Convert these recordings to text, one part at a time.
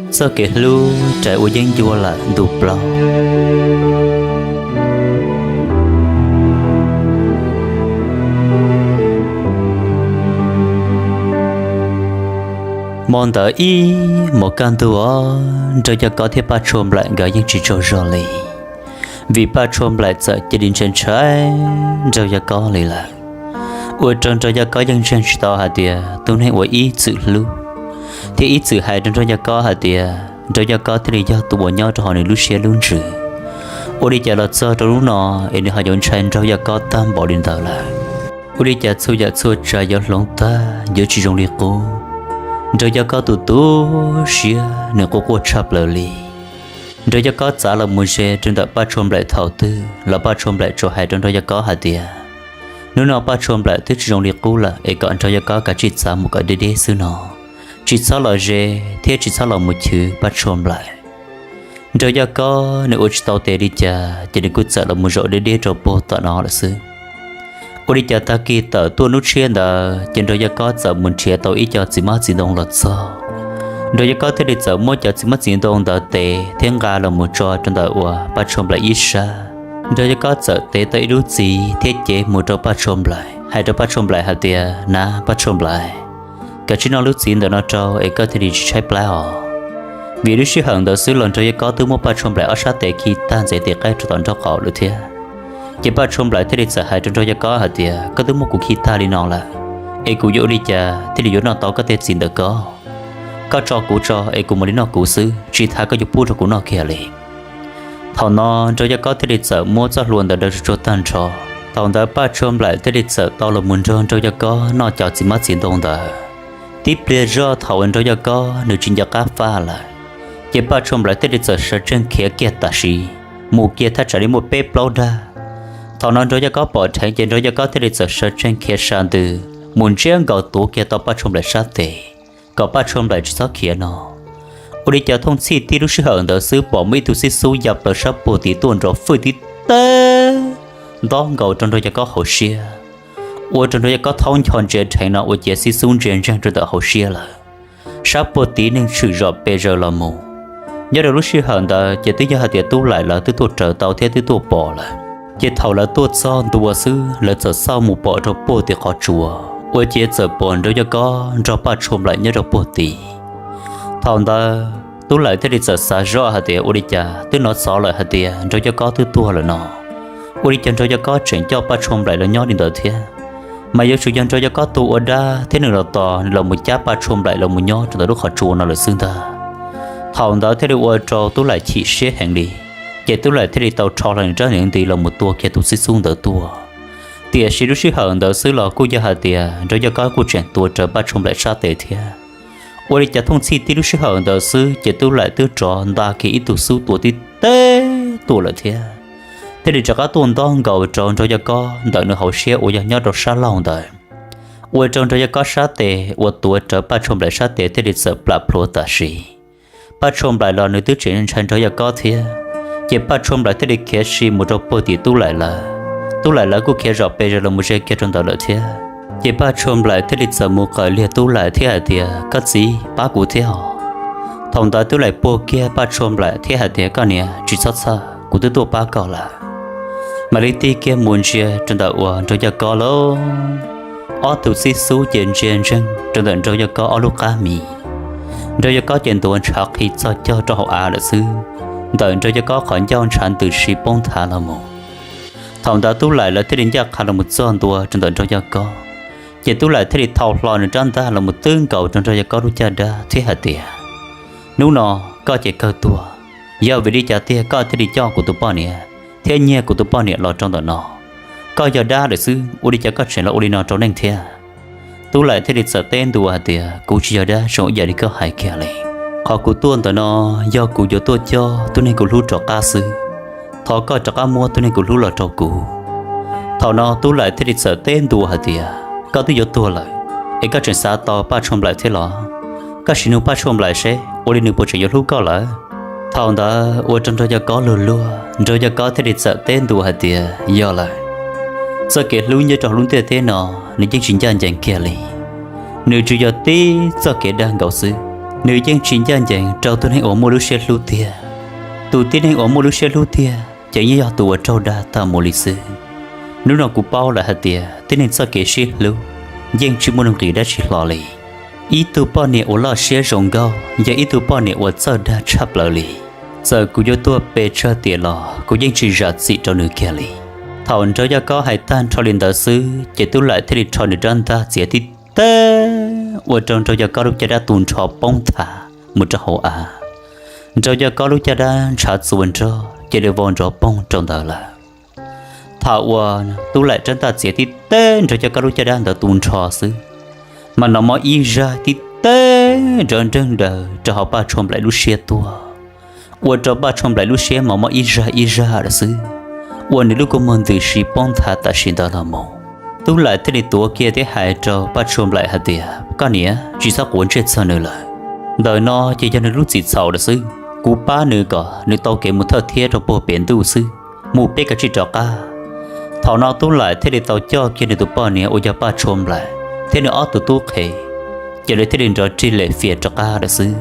Txoj kev hlub rais ua yeeb ncuab lawm ntu plaub. Hmo ntawd ib hmos kaj ntug os, Nraug Yaj Kob thiab Paj Tshuaj Nplaim nkawd yeej tsis tsaug zog li, vim Paj Tshuaj Nplaim txawm cia li ntshai ntshai Nraug Yaj Kob li lawm. Ua rau Nraug Yaj Kob yeej ntseeg tsis tau hais tias tus neeg uas ib txwm hlub thiab ib txwm hais rau Nraug Yaj Kob hais tias Nraug Yaj Kob thiaj li yog tus uas nyob rau hauv nws lub siab lub ntsws. Ua li cas los txog rau hnub no es nws ho yuav ntshai Nraug Yaj Kob tag npaum li ntawd lawm? Ua li cas txhua yam txhua tsav yuav hloov tag yuav tsis zoo li qub? Nraug Yaj Kob tu tu siab, nws quaj quaj tshaj plaws li. Nraug Yaj Kob txav los mus ze rau ntawm Paj Tshuaj Nplaim thaum twg los Paj Tshuaj Nplaim tsuas hais rau Nraug Yaj Kob hais tias hnub no Paj Tshuaj Nplaim twb tsis zoo li qub lawm es kom Nraug Yaj Kob kav tsij txav mus kom deb deb xwb no, tsis txhob los ze thiab tsis txhob los mus chwv Paj Tshuaj Nplaim. Nraug Yaj Kob nws ua tsis tau tes li cas ces nws kuj txawm los mus zaum deb deb rau puag tom no lawm xwb. Ua li cas tag kis tawm tuaj hnub tshiab ntawd ces Nraug Yaj Kob txawm mus nrhiav tau ib co txiv hmab txiv ntoo los txog. Nraug Yaj Kob thiaj li txawm muab cov txiv hmab txiv ntoo ntawd tev thiab nqa los mus tso rau ntawm uas Paj Tshuaj Nplaim ib sab. Nraug Yaj Kob txawm tev tau ib lub txiv thiab cev mus rau Paj Tshuaj Nplaim, hais rau Paj Tshuaj Nplaim hais tias, Nav Paj Tshuaj Nplaim, kav tsij noj lub txiv ntawm no rau es koj thiaj li tsis tshaib plab os. Vim lub sij hawm ntawd xwb los Nraug Yaj Kob twb muab Paj Tshuaj Nplaim ob sab tes khi tag ntxiv tes qaib rau tom nraub qaum lawm thiab. Ces Paj Tshuaj Nplaim thiaj li txawm hais rau Nraug Yaj Kob hais tias, Koj twb muab kuv khi tag li no lawm, es kuv yuav ua li cas thiaj li yuav noj tau koj tej txiv ntawm koj? Koj tso kuv tso es kuv mam li noj kuv xwb, tsis tas koj yuav pub rau kuv noj kiag li. Thaum no Nraug Yaj Kob thiaj li txawm muab txoj hlua ntawd daws tsuag tsuag tag nrho. Thaum ntawd Paj Tshuaj Nplaim thiaj li txawm tau los mus nrog Nraug Yaj Kob noj cov txiv hmab txiv ntoo ntawd. Tib pliag zoj thaum uas Nraug Yaj Kob nws tsis nco qab faj lawm, ces Paj Tshuaj Nplaim thiaj li txawm sawv tsees khiav kiag tam sim, mus kiag thaj tsam li muaj peb plaub dag. Thaum no Nraug Yaj Kob pom dheev ces Nraug Yaj Kob thiaj li txawm sawv tsees khiav sab ntws mus ntsiab nkaus tuav kiag tau Paj Tshuaj Nplaim sab tes, kom Paj Tshuaj Nplaim tsis txhob khiav no. Ua li cas thooj txhij tib lub sij hawm ntawd xwb pom muaj ib tug xib xub ya plaws sab puag tid tuaj nrov fwj tib teg nto nkaus rau Nraug Yaj Kob hauv siab, ua rau Nraug Yaj Kob thaub ncho ntsia dheev no ua ciav xib xub ntsia ntseeg rau ntawm hauv siab lawm. Sab puag tid neeg tshwm zom pes zaws los mus. Nyob rau lub sij hawm ntawd ces twb yog hais tias Tub Laim lawv twb tuaj raws tau thiab twb tuaj pom lawm. Ces thaum lawv tuaj txog ntua xwb lawv txawm xauj mus pom rau puag tim qhov tsua, ua ciav txawm pom Nraug Yaj Kob nrog Paj Tshuaj Nplaim nyob rau puag tid. Thaum ntawd Tub Laim thiaj li txawm xav zoj hais tias ua li cas twb hnov xov lawm hais tias Nraug Yaj Kob twb tuag lawm no, ua li cas Nraug Yaj Kob tseem coj Paj Tshuaj Nplaim los nyob li ntawd thiab? Mas yuav tsum yog Nraug Yaj Kob tus ua dab thiab nws los tos nws los mus cab Paj Tshuaj Nplaim los mus nyob rau ntawm lub qhov tsua no lawm xwb ntag. Thaum ntawd thiaj li ua rau Tub Laim chim siab heev li, ces Tub Laim thiaj li tau rho hlo nws rab niag nti los mus tua kiag tus xib xub ntawd tuaj. Tiam sis lub sij hawm ntawd xwb los kuj yog hais tias Nraug Yaj Kob kuj tseem tuav rawv Paj Tshuaj Nplaim sab tes thiab. Ua li cas thooj txhij tib lub sij hawm ntawd xwb ces Tub Laim twb rov nta kiag ib tug xub tua tib teg tuaj lawm thiab, thiaj li rov qab tuaj nto nkaus rau Nraug Yaj Kob ntawm nws hauv siab uas yog nyob rau sab laug ntawd, ua rau Nraug Yaj Kob sab tes uas tuav rawv Paj Tshuaj Nplaim sab tes thiaj li txawm plam plhuav tam sim. Paj Tshuaj Nplaim los nws twb tseem ntshai Nraug Yaj Kob thiab, ces Paj Tshuaj Nplaim thiaj li khiav si mus rau puag tim Tub Laim lawv. Tub Laim lawv kuj khiav zom pes zaws los mus ze kiag rau ntawd lawm thiab. Ces Paj Tshuaj Nplaim thiaj li txawm mus qawm liag Tub Laim thiab hais tias, Koj txiv, pab kuv thiab os. Thaum ntawd Tub Laim puag kiag Paj Tshuaj Nplaim thiab hais tias, Koj niam, tsis txhob txhawj, kuv twb tuaj pab koj lawm. Mam li tig kiag mus ntsia rau ntawm uas Nraug Yaj Kob lauj, ob tug xib xub ces ntsia ntseeg rau ntawm Nraug Yaj Kob ob lub qab mis. Nraug Yaj Kob ces ntuav ntshav qhi txog cog rau hauv av lawm xwb, ntawm Nraug Yaj Kob qhov ncauj ntshav ntws si poob nthav los mus. Thaum ntawd Tub Laim lawv thiaj li ncaj qha los mus txog ntua rau ntawm Nraug Yaj Kob, ces Tub Laim thiaj li thau hlo nws rab ntaj los mus twb nkaus rau Nraug Yaj Kob lub caj dab thiab hais tias, Hnub no koj ces kawg tuag, yog vim li cas tiag koj thiaj li coj kuv tus poj niam thiab nyiag kuv tus poj niam los rau ntawm no? Koj yog dab lawm xwb, ua li cas koj tseem los ua li no rau neeg thiab? Tub Laim thiaj li txawm teb ntua hais tias, Kuv tsis yog dab zoo ib yam li koj hais kiag li. Qhov kuv tuaj ntawm no yog kuv yuav tuaj coj tus neeg kuv hlub rov qab xwb. Thov koj rov qab muab tus neeg kuv hlub los rau kuv. Thaum no Tub Laim thiaj li txawm teb ntua hais tias, Koj twb yuav tuag lawm, es koj tseem xav tau Paj Tshuaj Nplaim thiab los? Koj sim nug Paj Tshuaj Nplaim seb ua li nws puas tseem yuav hlub koj lawm? Thaum ntawd ua rau Nraug Yaj Kob luag luag, Nraug Yaj Kob thiaj li txawm teb ntua hais tias, Yog lawm, txoj kev hlub nyob rau lub ntiaj teb no nws yeej tsis ncaj ncees kiag li. Nws tsuas yog tib txoj kev dag nkaus xwb, Nws yeej tsis ncaj ncees rau tus neeg uas muaj lub siab hlub tiag. Tus tib neeg uas muaj lub siab hlub tiag ces yeej yog tus uas raug dag tag mus li xwb. Hnub no kuv paub lawm hais tias tib neeg txoj kev sib hlub yeej tsis muaj nuj nqis dab tsi hlo li. Ib tug poj niam uas loj siab zoo nkauj yog ib tug poj niam uas txawj dag tshaj plaws li. Txawm kuv yuav tuag pes tsawg tiam los kuv yeej tsis zam txim rau nws kiag li. Thaum Nraug Yaj Kob hais tag nrho li ntawd xwb ces Tub Laim thiaj li rho nws rab ntaj txiav tib teb ua rau Nraug Yaj Kob lub caj dab tu nrho poob thav mus rau hauv av. Nraug Yaj Kob lub caj dab ntshav txuas nrog cia li vau nrov poog rau ntawd lawm. Thaum uas Tub Laim rab ntaj txiav tib teb Nraug Yaj Kob lub caj dab ntawd tu nrho xwb, mas nov mob ib zaj tib teb nrov nreeg daws rau hauv Paj Tshuaj Nplaim lub siab tuaj, ua rau Paj Tshuaj Nplaim lub siab mas mob ib zaj ib zaj lawm xwb, ua nws lub kua muag ntws si poob thav tam sim ntawd los mus. Tub Laim thiaj li tuav kiag thiab hais rau Paj Tshuaj Nplaim hais tias, koj niam, tsis txhob quav ntsej txog nws lawm. Ntawm no ces yog nws lub txim txhaum lawm xwb. Kuv pab nws kom nws tau kev mus thawj thiab rau puag pem ntuj xwb, mus peb kav tsij rov qab. Thaum no Tub Laim thiaj li tau coj kiag nws tus poj niam uas yog Paj Tshuaj Nplaim thiab nws ob tug tub qhe, ces lawv thiaj li nrov rig lem fias rov qab lawm xwb.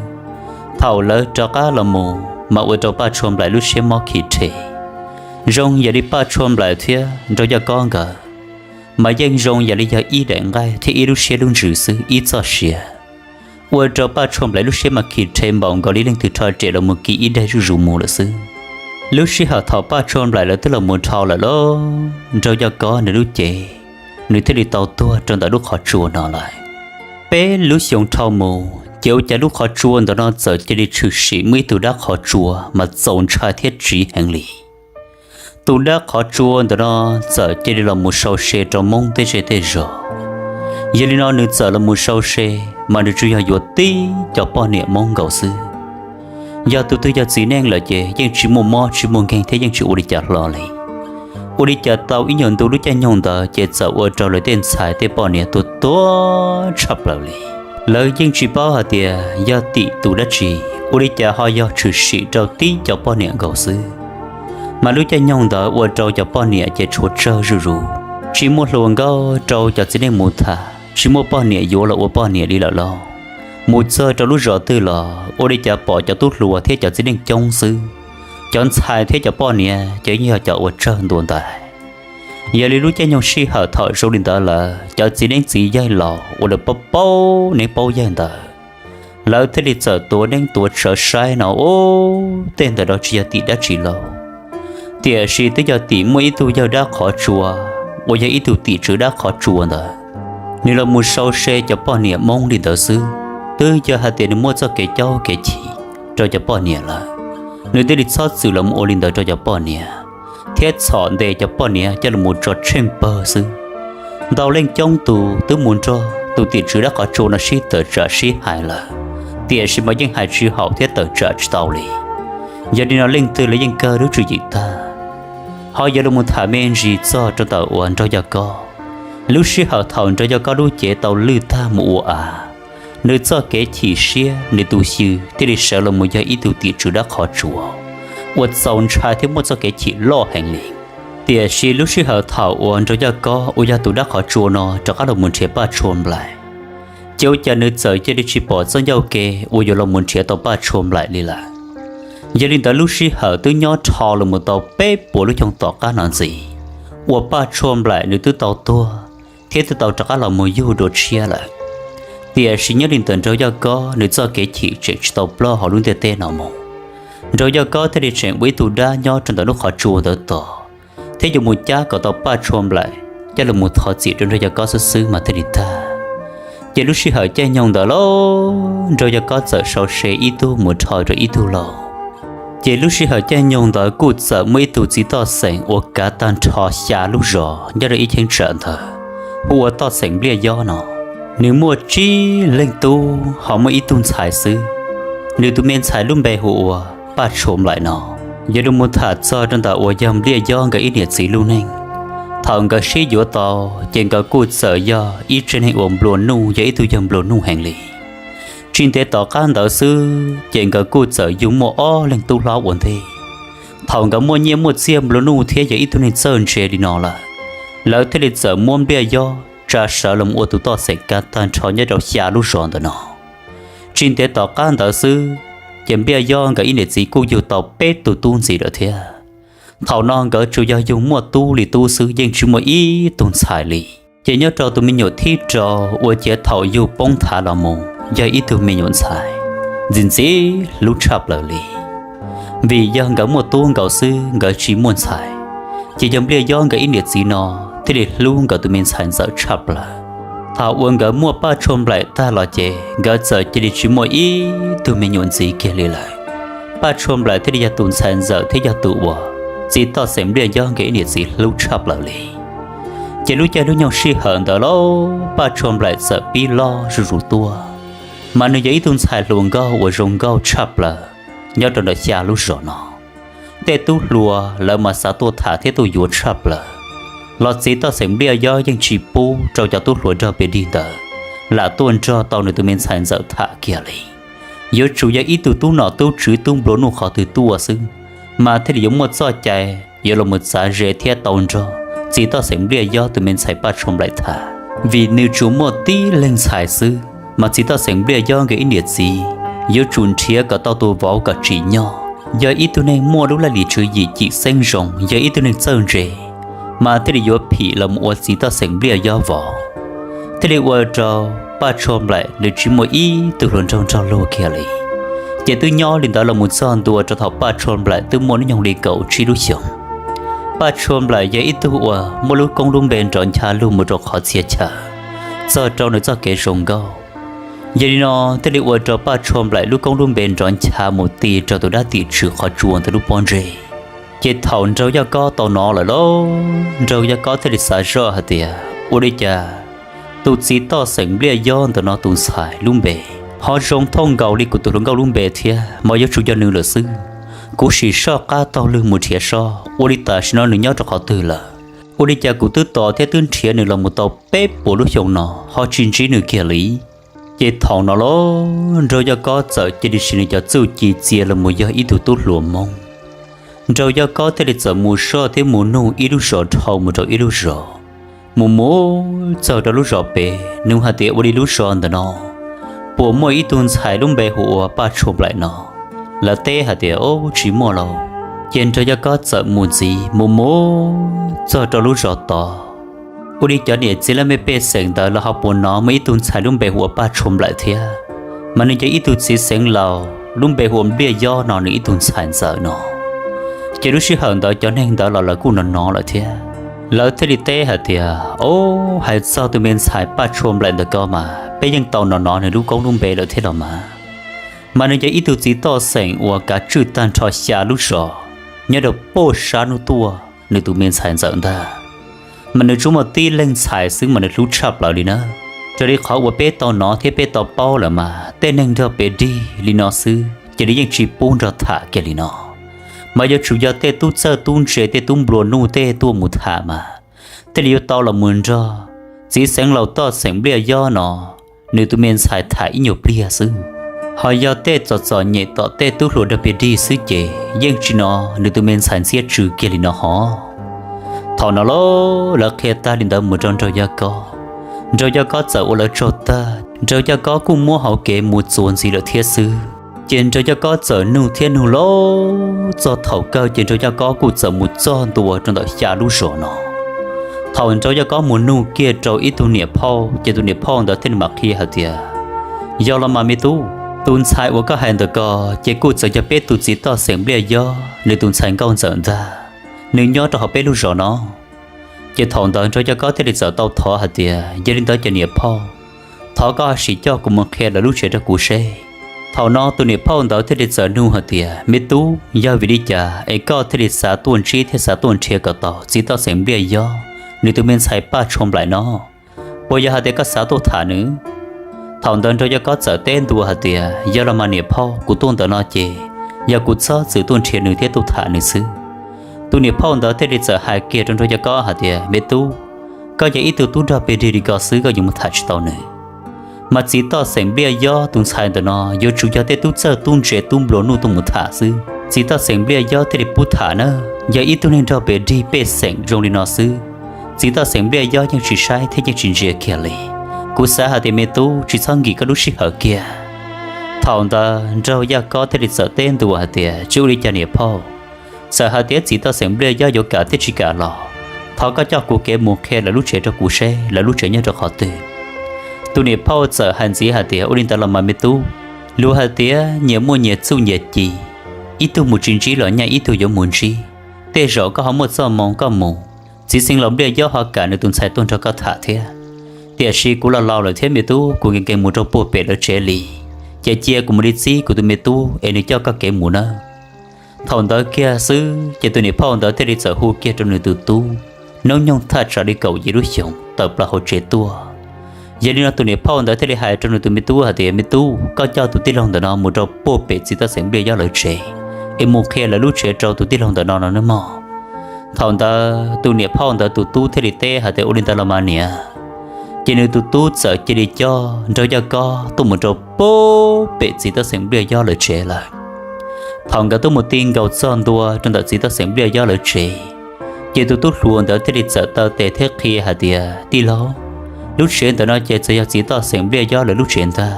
Thaum lawv rov qab los mus mas ua rau Paj Tshuaj Nplaim lub siab mob khi rhe. Zoo yam li Paj Tshuaj Nplaim thiab Nraug Yaj Kob nkawd mas yeej zoo yam li yog ib daim nqaij thiab ib lub siab lub ntsws xwb ib txoj sia, ua rau Paj Tshuaj Nplaim lub siab mas khi rhe npaum nkaus li leej twg rho riam los mus kis ib daig zuj zus mus lawm xwb. Lub sij hawm thaum Paj Tshuaj Nplaim lawv twb los mus dhau lawm lauj, Nraug Yaj Kob nws lub cev nws thiaj li tau tuag rau ntawm lub qhov tsua no lawm. Peb lub xyoo dhau mus ces ua cas lub qhov tsua ntawm no txawm cia li tshwm sim muaj ib tug dab qhov tsua mas txaus ntshai thiab tsiv heev li. Tus dab qhov tsua ntawm no txawm cia li los mus sau se rau Hmoob tej zej tej zos. Yog li no nws txawm los mus sau se, mas nws tsuas yog yuav tib cov poj niam Hmoob nkaus xwb. Yog tus twg yog txiv neej lawm ces yeej tsis muaj mob tsis muaj nkeeg thiab yeej tsis ua li cas hlo li. Ua li cas tau ib nyuag ntu lub caij nyoog ntawd ces txawm ua rau lawv tej ntxhais tej poj niam tuag tuag tshaj plaws li. Lawv yeej tsis paub hais tias yog tim tus dab tsi, ua li cas ho yog tshwm sim rau tib cov poj niam nkaus xwb. Mas lub caij nyoog ntawd ua rau cov poj niam ces tshuav tsawg zuj zus, tsis muaj hluas nkauj rau cov txiv neej mus tham, tsis muaj poj niam yuav los ua poj niam li lawm lauj. Mus txog rau lub zos twg los ua li cas pom cov tub hluas thiab cov txiv neej coob xwb. Cov ntxhais thiab cov poj niam ces yeej yog cov uas tsawg ntua ntais. Yog li lub caij nyoog sij hawm thaum zoo li ntawd lawm, cov txiv neeb txiv yaig laus uas lawv paub paub neeb paub yaig ntawd, lawv thiaj li txawm tuav neeb tuav tsawv saib no, ub, tej ntawm no tsis yog tim dab tsi lauj. Tiam sis twb yog tim muaj ib tug yawg dab qhov tsua uas yog ib tug tim tswv dab qhov tsua ntawd, nws los mus sau se cov poj niam Hmoob li ntawd xwb. Twb yog hais tias nws muaj txoj kev caub kev chim rau cov poj niam lawm, nws thiaj li txhob txwm los mus ua li ntawd rau cov poj niam, thiab txhom ntes cov poj niam coj los mus tso tsheej pawg xwb. Ntau leej coob tus twb mus nrog tus tim tswv dab qhov tsua no sib tawm tsam sib hais lawm, tiam sis mas yeej hais tsis haum thiab tawm tsam tsis tau li. Yog li no leej twg los yeej kawg lub tswv yim tag. Ho yuav los mus tham me ntsis txog rau ntawm uas Nraug Yaj Kob. Lub sij hawm thaum Nraug Yaj Kob lub cev tau lwj tag mus ua av, nws txoj kev chim siab nws tus xyw thiaj li sawv los mus yog ib tug tim tswv dab qhov tsua uas txaus ntshai thiab muaj txoj kev chim loj heev li. Tiam sis lub sij hawm thaum uas Nraug Yaj Kob uas yog tus dab qhov tsua no rov qab los mus nrhiav Paj Tshuaj Nplaim, ces ua cas nws txawm cia li tsis pom txoj ncauj ke uas yuav los mus nrhiav tau Paj Tshuaj Nplaim li lawm. Yog li ntawd lub sij hawm twb nyob dhau los mus tau peb puas lub xyoo tom qab no ntxiv, uas Paj Tshuaj Nplaim nws twb tau tuag thiab twb tau rov qab los mus yug dua tshiab lawm. Tiam sis nyob li ntawm Nraug Yaj Kob nws txoj kev chim tseem tsis tau ploj hauv lub ntiaj teb no mus. Nraug Yaj Kob thiaj li tseem ua ib tug dab nyob rau ntawm lub qhov tsua ntawd tos, thiab yuav mus cab kom tau Paj Tshuaj Nplaim coj los mus thov txim rau Nraug Yaj Kob xwb xwb mas thiaj li tag. Ces lub sij hawm caij nyoog ntawd lauj, Nraug Yaj Kob txawm sau se ib tug mus rho rau ib tug lauj. Ces lub sij hawm caij nyoog ntawd kuj txawm muaj ib tug txiv toj xeem uas kav tag nrho xya lub zos nyob rau ib cheeb tsam ntawd, hu ua toj xeem Npliaj Yob no. Nws muaj tsib leeg tub ho muaj ib tug ntxhais xwb. Nws tus me ntxhais lub npe hu ua Paj Tshuaj Nplaim no. Yog los mus tham txog rau ntawm uas yog Npliaj Yob nkawd ib niam txiv lub neej, thaum nkawd sib yuav tau, ces nkawd kuj txawm yog ib tsev neeg uas nplua nuj, yog ib tug yawg nplua nuj heev li. Tsis ntev tom qab ntawd xwb ces nkawd kuj txawm yug muaj ob leeg tub hlob ua ntej. Thaum nkawd muaj nyiaj muaj txiaj nplua nuj thiab yog ib tug neeg txawj ntse li no lawm, lawv thiaj li txawm muab Npliaj Yob tsa sawv los ua tus toj xeem kav tag nrho nyob rau xya lub zos ntawm no. Tsis ntev tom qab ntawd xwb, ces Npliaj Yob nkawd ib niam txiv kuj yug tau peb tug tub ntxiv lawm thiab. Thaum no nkawd tsuas yog yug muaj tub li tub xwb, yeej tsis muaj ib tug ntxhais li. Ces nyob rau tus me nyuam thib rau uas cia thaum yug poob thav los mus yog ib tug me nyuam ntxhais ntxim ntxim hlub tshaj plaws li. Vim yog nkawd muaj tub nkaus xwb, nkawd tsis muaj ntxhais, ces yog Npliaj Yob nkawd ib niam txiv no thiaj li hlub nkawd tus me ntxhais ntxawm tshaj plaws. Thaum uas nkawd muaj Paj Tshuaj Nplaim tag los ces nkawd txawm cia li tsis muaj ib tug me nyuam ntxiv kiag li lawm. Paj Tshuaj Nplaim thiaj li yog tus ntxhais ntxawm thiab yog tus uas txiv toj xeem Npliaj Yob nkawd ib niam txiv hlub tshaj plaws li. Ces lub caij lub nyoog sij hawm ntawd lauj, Paj Tshuaj Nplaim txawm pib loj zuj zus tuaj, mas nws yog ib tug ntxhais hluas nkauj uas zoo nkauj tshaj plaws nyob rau ntawm xya lub zos no. Tej tub hluas lawv mas xav tuaj tham thiab tuaj yuav tshaj plaws, los txiv toj xeem Npliaj Yob yeej tsis pub rau cov tub hluas nrog pes dig ntawd lam tuaj nrog tau nws tus me ntxhais ntxawm tham kiag li. Yuav tsum yog ib tug tub nom tub tswv tub nplua nuj qhov twg tuaj xwb, mas thiaj li yuav muaj txoj cai yuav los mus txav ze thiab tau nrog txiv toj xeem Npliaj Yob tus me ntxhais Paj Tshuaj Nplaim tham, vim nws tsuas muaj tib leeg ntxhais xwb, mas txiv toj xeem Npliaj Yob nkawd ib niam txiv yuav tsum nrhiav kom tau tus vauv kom tsim nyog, yog ib tug neeg muaj lub laj lim tswv yim cim xeeb zoo, yog ib tug neeg txawj ntse, mas thiaj li yuav phim los mus ua txiv toj xeem Npliaj Yob vauv. Thiaj li ua rau Paj Tshuaj Nplaim nws tsis muaj ib tug hluas nraug nrog luag kiag li. Ces twb nyob li ntawd los mus txog ntua rau thaum Paj Tshuaj Nplaim twb muaj hnub nyoog li kaum tsib lub xyoos. Paj Tshuaj Nplaim yog ib tug uas muaj lub koob lub npe nrov ncha lug mus rau qhov txhia chaw, txog rau nws txoj kev zoo nkauj. Yog li no thiaj li ua rau Paj Tshuaj Nplaim lub koob lub npe nrov ncha mus ti rau tus dab tim tswv qhov tsua ntawm lub pob ntseg. Ces thaum Nraug Yaj Kob tau hnov lawm lauj, Nraug Yaj Kob thiaj li xav zoj hais tias, ua li cas tus txiv toj xeem Npliaj Yob ntawm no tus ntxhais lub npe ho zoo thooj nkaus li kuv tus hluas nkauj lub npe thiab, mas yuav tsum yog nws lawm xwb. Kuv sim soj qab taug lw mus nrhiav soj ua li tam sim no nws nyob rau qhov twg lawm. Ua li cas kuv twb tos thiab twb nrhiav nws los mus tau peb puas lub xyoo no ho tsis ntsib nws kiag li. Ces thaum no lauj, Nraug Yaj Kob txawm cia li siv nws cov txuj ci txia los mus yog ib tug tub hluas Hmoob. Nraug Yaj Kob thiaj li txawm mus soj thiab mus nug ib lub zos dhau mus rau ib lub zos, mus mus txog rau lub zos pem, nug hais tias, ua li lub zos ntawm no puas muaj ib tug ntxhais lub npe hu ua Paj Tshuaj Nplaim no? Lawv teb hais tias, o, tsis muaj lauj. Ces Nraug Yaj Kob txawm mus ntxiv mus mus txog rau lub zos tod, ua li cov niam txiv laj mej pej xeem ntawd lawv ho puas hnov muaj ib tug ntxhais lub npe hu ua Paj Tshuaj Nplaim thiab, mas nws yog ib tug txiv xeev laus lub npe hu ua Npliaj Yob no nws ib tug ntxhais ntxawm no. Ces lub sij hawm ntawd cov neeg ntawd los lawv kuj hnov hnov lawm thiab, lawv thiaj li teb hais tias, o, hais txog tus me ntxhais Paj Tshuaj Nplaim ntawm ko mas peb yeej tau hnov hnov nws lub koob lub npe lawm thiab los mas. Mas nws yog ib tug txiv toj xeem uas kav tswj tag nrho xya lub zos nyob rau pem sab hnub tuaj nws tus me ntxhais ntxawm ntag. Mas nws tsuas muaj tib leeg ntxhais xwb mas nws hlub tshaj plaws li na. Raws li qhov uas peb tau hnov thiab peb tau paub lawm mas tej neeg nrog pes dig li no xwb cia li yeej tsis pub nrog tham kiag li no. Mas yuav tsum yog tej tub txawj tub ntse tej tub nplua nuj tej tuaj mus tham mas thiaj li yuav tau los mus nrog txiv xeev laus toj xeem Npliaj Yob no nws tus me ntxhais tham ib nyuag pliag xwb. Ho yog tej txom txom nyem tom tej tub hluas nrog pes dig xwb ces yeej tsis hnov nws tus me ntxhais ntxhiab tsw kiag li no hov. Thaum no lauj, lawv qhia tag li ntawd mus rau Nraug Yaj Kob, Nraug Yaj Kob txawm ua lawv tsaug tag, Nraug Yaj Kob kuj muab hauv kev mus txuas ntxiv lawm thiab xwb. Ces Nraug Yaj Kob txawm nug thiab nug lauj, txog thaum kawg ces Nraug Yaj Kob kuj txawm mus txog ntua rau ntawm xya lub zos no. Thaum Nraug Yaj Kob mus nug kiag rau ib tug niam phauj ces tus niam phauj ntawd thiaj li mam qhia hais tias, yog los mas me tub, tus ntxhais uas koj hais ntawm ko ces kuj txawm yog peb tus txiv toj xeem Npliaj Yob nws tus ntxhais nkauj ntxawm ntag, nws nyob rau hauv peb lub zos no. Ces thaum ntawd Nraug Yaj Kob thiaj li txawm tau thov hais tias, yog li ntawd ces niam phauj, thov koj sim coj kuv mus qhia lawv lub tsev rau kuv seb. Thaum no tus niam phauj ntawd thiaj li txawm nug hais tias, me tub, yog vim li cas es koj thiaj li xav tuaj ntsib thiab xav tuaj nrhiav kom tau txiv toj xeem Npliaj Yob nws tus me ntxhais Paj Tshuaj Nplaim no? Puas yog hais tias koj xav tuaj tham nws? Thaum ntawd Nraug Yaj Kob txawm teb ntua hais tias, yog los mas niam phauj, kuv tuaj ntawm no ces yog kuv txhob txwm tuaj nrhiav nws thiab tuaj tham nws xwb. Tus niam phauj ntawd thiaj li txawm hais kiag rau Nraug Yaj Kob hais tias, me tub, koj yog ib tug tub nrog pes dig li ko xwb koj yuav mus tham tsis tau nws. Mas txiv toj xeem Npliaj Yob tus ntxhais ntawm no yuav tsum yog tej tub txawj tub ntse tub nplua nuj tuaj mus tham xwb, txiv toj xeem Npliaj Yob thiaj li pub tham na. Yog ib tug neeg nrog pes dig pej xeem zoo li no xwb, txiv toj xeem Npliaj Yob yeej tsis saib thiab yeej tsis ntsia kiag li. Kuv xav hais tias me tub tsis txhob nkim koj lub sij hawm kiag. Thaum ntawd Nraug Yaj Kob thiaj li txawm teb ntua hais tias, Tsis ua li cas niam phauj, txawm hais tias txiv toj xeem Npliaj Yob yuav kam thiab tsis kam los thov koj coj kuv kev mus qhia lawv lub tsev rau kuv seb lawv lub tsev nyob rau qhov twg. Tus niam phauj txawm hais ntxiv hais tias, Ua li ntawd los mas me tub, luag hais tias nyias muaj nyias txuj nyias ci, ib tug mus tsis ntsib los nyaj ib tug yuav mus ntsib. Tej zaum koj ho muaj txoj hmoo koj mus, txiv xeev laus Npliaj Yob ho kam nws tus ntxhais tuaj nrog koj tham thiab. Tiam sis kuv los laus lawm thiab me tub, kuv nkees nkees mus rau puag pem lawv tsev li, ces cia kuv mus li txib kuv tus me tub es nws coj koj kev mus nawb. Thaum ntawd kiag xwb ces tus niam phauj ntawd thiaj li txawm hu kiag rau nws tus tub, hnub nyoog thaj tsam li kaum yim lub xyoos tawm plaws hauv tsev tuaj. Yog li no tus niam phauj ntawd thiaj li hais rau nws tus me tub hais tias, Me tub, koj coj tus tij laug ntawm no mus rau puag pem txiv toj xeem Npliaj Yob lawv tsev es mus qhia lawv lub tsev rau tus tij laug ntawm no no nawb mog. Thaum ntawd tus niam phauj ntawd tus tub thiaj li teb hais tias, Ua li ntawd los mas niam. Ces nws tus tub txawm cia li coj Nraug Yaj Kob tuaj mus rau puag pem txiv toj xeem Npliaj Yob lawv tsev lawm. Thaum nkawd tuaj mus ti nkaus txog ntua rau ntawm txiv toj xeem Npliaj Yob lawv tsev, ces tus tub hluas ntawd thiaj li txawm taw tes thiab qhia hais tias, Tij laug, lub tsev ntawm no ces txawm yog txiv toj xeem Npliaj Yob lawv lub tsev ntag,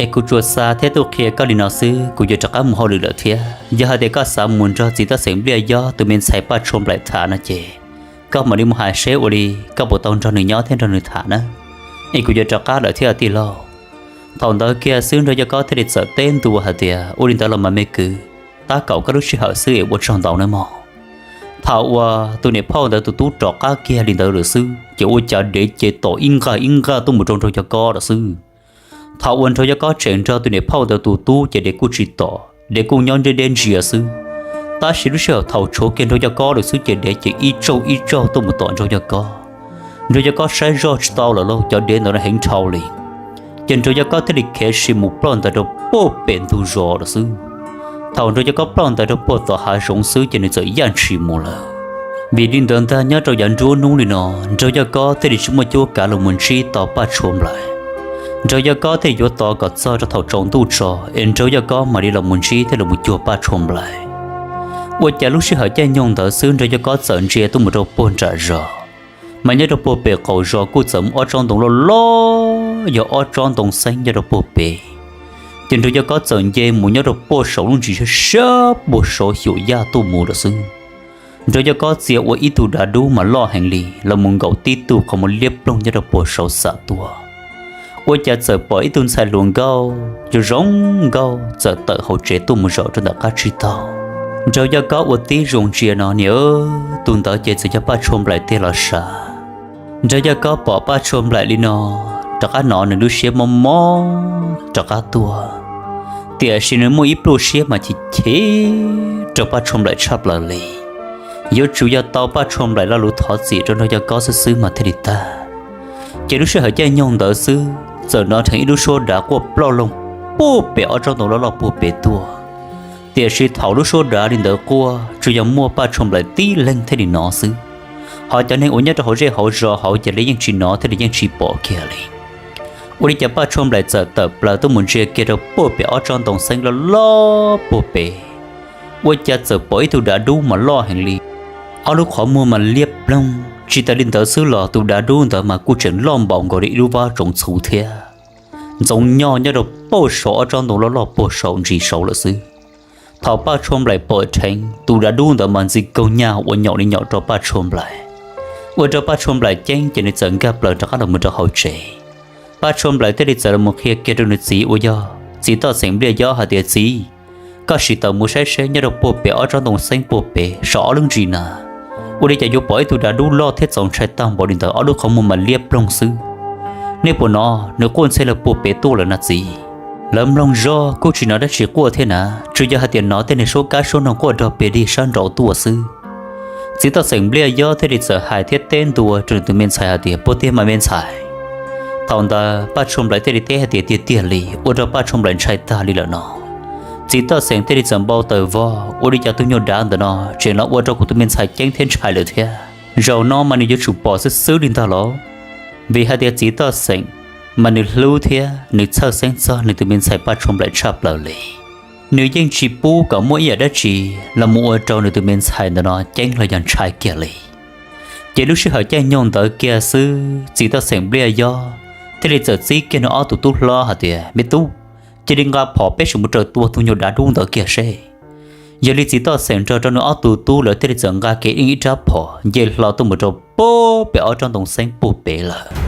es kuv tsuas xa thiab tuaj qhia koj li no xwb, kuv yuav rov qab mus hauj lwm lawm thiab. Yog hais tias koj xav mus nrog txiv toj xeem Npliaj Yob tus me ntxhais Paj Tshuas Nplaim tham no ces koj mam li mus hais seb ua li koj puas tau nrog nws nyob thiab nrog nws tham na, es kuv yuav rov qab lawm thiab tij laug. Thaum ntawd kiag xwb Nraug Yaj Kob thiaj li txawm teb ntua hais tias, Ua li ntawd los mas me kwv, tab kaum koj lub sij hawm xwb es ua tsaug ntau nawb mog. Thaum uas tus niam phauj ntawd tus tub rov qab kiag li ntawd lawm xwb ces ua cas dev ces tom ib nqaj ib nqaj tuaj mus rau Nraug Yaj Kob lawm xwb. Thaum uas Nraug Yaj Kob tseem nrog tus niam phauj ntawd tus tub ces dev kuj tsis tom, dev kuj nyob deb deb ntsia xwb. Tab sis lub sij hawm thaum tshuav kiag Nraug Yaj Kob lawm xwb ces dev ces ib tsaug ib tsaug tuaj mus tom Nraug Yaj Kob. Nraug Yaj Kob saib zoj tsis tau lawm lauj, cov dev ntawd no heev dhau li. Ces Nraug Yaj Kob thiaj li khiav sim mus ploj ntais rau puag pem ntug zos lawm xwb. Thaum Nraug Yaj Kob ploj ntais rau puag tom hav zoov xwb ces nws txawm yaj ntshis mus lawm. Vim li ntawd ntag nyob rau yav nruab hnub li no, Nraug Yaj Kob thiaj li tsis muaj cuab kav los mus ntsib tau Paj Tshuas Nplaim. Nraug Yaj Kob thiaj yuav tos kom txog rau thaum tsaus ntuj tso es Nraug Yaj Kob mam li los mus ntsib thiab los mus cuag Paj Tshuas Nplaim. Ua cas lub sij hawm caij nyoog ntawd xwb Nraug Yaj Kob txawm ntsia tuaj mus rau puag nram zos, mas nyob rau puag pem qaum zos kuj txawm muaj ob tsob ntoo loj loj, yog ob tsob ntoo xeeb nyob rau puag pem. Ces Nraug Yaj Kob txawm nce mus nyob rau puag saum lub ntsis sab sab puag saud xyuas yaj tuaj mus lawm xwb. Nraug Yaj Kob txia ua ib tug dav dub mas loj heev li los mus nkaum tib tug qhov muag liab ploog nyob rau puag saud xam tuaj. Ua cas txawm pom ib tug ntxhais hluas nkauj zoo zoo nkauj txawm tawm hauv tsev tuaj mus zaum rau ntawm qab tsib taug. Nraug Yaj Kob ua tib zoo ntsia no niam, tus ntawd ces txawm yog Paj Tshuas Nplaim tiag los sav. Nraug Yaj Kob pom Paj Tshuas Nplaim li no, rov qab hnov nws lub siab mob mob rov qab tuaj. Tiam sis nws muaj ib pluaj siab mas chim chim rau Paj Tshuas Nplaim tshaj plaws li. Yuav tsum yog tau Paj Tshuas Nplaim lo lus thov txim rau Nraug Yaj Kob xwb xwb mas thiaj li tag. Ces lub sij hawm caij nyoog ntawd xwb txawm hnov dheev ib lub suab dav quaj ploj loog puag pem ob tsob ntoo loj loj puag pem tuaj. Tiam sis thaum lub suab dav li ntawd quaj tsuas yog muaj Paj Tshuas Nplaim tib leeg thiaj li hnov xwb. Ho cov neeg uas nyob rau hauv zej hauv zos hauv ces lawv yeej tsis hnov thiab lawv yeej tsis pom kiag li. Ua li cas Paj Tshuas Nplaim txawm tawm plaws tuaj mus ntsia kiag rau puag pem ob tsob ntoo xeeb loj loj puag pem. Ua cas txawm pom ib tug dav dub mas loj heev li, ob lub qhov muag mas liab ploog. Tsis tas li ntawd xwb los tus dav dub ntawd mas kuj tseem loj npaum nkaus li ib lub vab tsoov txhuv thiab. Ntxoov nyog nyob rau puag saum ob tsob ntoo loj loj puag saum ntsis saud lawm xwb. Thaum Paj Tshuas Nplaim pom dheev tus dav dub ntawd mas ntxi kaug nyaj ua nyaum li nyaum rau Paj Tshuas Nplaim, ua rau Paj Tshuas Nplaim ceeb ces nws txawm nkag plaws rov qab los mus rau hauv tsev. Paj Tshuas Nplaim thiaj li txawm los mus qhia kiag rau nws txiv uas yog txiv toj xeem Npliaj Yob hais tias, Txiv, koj sim tawm mus saib seb nyob rau puag pem ob tsob ntoo xeeb puag pem saum ob lub ntsis na, ua li cas yuav pom ib tug dav dub loj thiab txaus ntshai tag npaum li ntawd, ob lub qhov muag mas liab ploog xwb. Nej puas hnov nws quaj ntxhe lawm puag pem tuaj lawm na txiv? Lawv mloog zoj kuj tsis hnov dab tsi quaj thiab na, tsuas yog hais tias hnov tej neeg suab kab suab noog quaj dog pes dig sab nraud tuaj xwb. Txiv toj xeem Npliaj Yob thiaj li txawm hais thiab teb ntua rau nws tus me ntxhais hais tias, Puas tiag mas me ntxhais? Thaum ntawd Paj Tshuas Nplaim thiaj li teb hais tias, Tiag tiag li, ua rau Paj Tshuas Nplaim ntshai tag li lawm no. Txiv toj xeem thiaj li txawm npau taws vog, Ua li cas tus nyuag dav ntawm no tseem los ua rau kuv tus me ntxhais ceeb thiab ntshai lawm thiab? Zaum no mas nws yuav tsum pom xwb xwb li ntag lauj, vim hais tias txiv toj xeem mas nws hlub thiab nws txhawj xeeb txog nws tus me ntxhais Paj Tshuas Nplaim tshaj plaws li. Nws yeej tsis pub kom muaj ib yam dab tsi los mus ua rau nws tus me ntxhais ntawm no ceeb los yog ntshai kiag li. Ces lub sij hawm caij nyoog ntawd kiag xwb, txiv toj xeem Npliaj Yob thiaj li txawm txib kiag nws ob tug tub hlob hais tias, Me tub, cia li nqa phom peb sim mus raws tua tus nyuag dav dub ntawd kiag seb. Yog li txiv toj xeem nrog rau nws ob tug tub lawv thiaj li txawm nqa kiag ib rab phom nce hlo tuaj mus rau puag pem ob tsob ntoo xeeb puag pem lawm.